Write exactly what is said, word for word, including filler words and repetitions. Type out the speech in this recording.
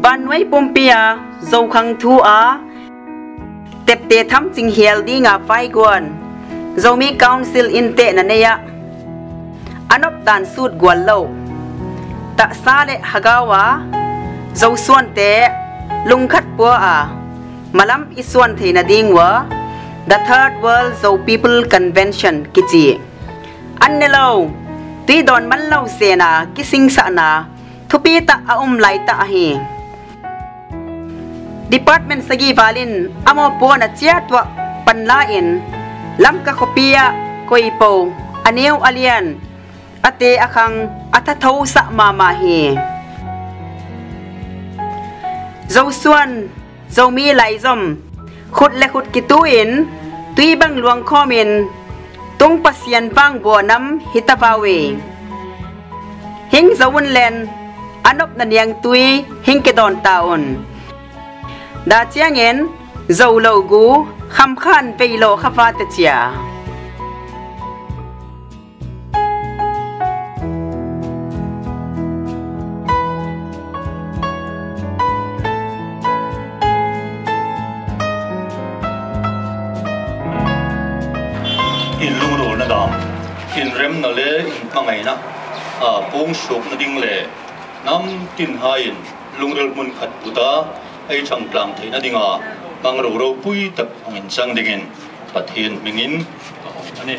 Vannuai pumpi a Zokhang thu a tepte thamcing hial dinga vaiguan Zomi Council in tehna nei ah a nopdan sut gual lo, tahsa le hagau a Zosuante lungkhat pua a malam i suan theihna ding ua The Third World Zo People Convention kici an ne lo, tui dawn man lo sena kisingsahna thupi tah a um lai tah ahi. Department sagih val in a mawpuan a ciat tuah panla in Lamka khuapi ah koipo a neu a lian a te a khang a thathosah mahmah hi. Zosuan Zomi laizom khut le khut kitu in tui bang luangkhawm in tung Pasian vangbua nam hi ta vau e. Hing zo un len a nopna niangtui hing kidawn ta un. Da ciangin zo lo gu khamkhan vei law kha va te cia. In lungrulna dam, in remna le in hmangaihna a pung suk nading le nam tin hai in lungril mun khat puta ei changtlang theih nadinga mang roro pui tak hong in sang dingin Pathian hmingin ka hong a ni.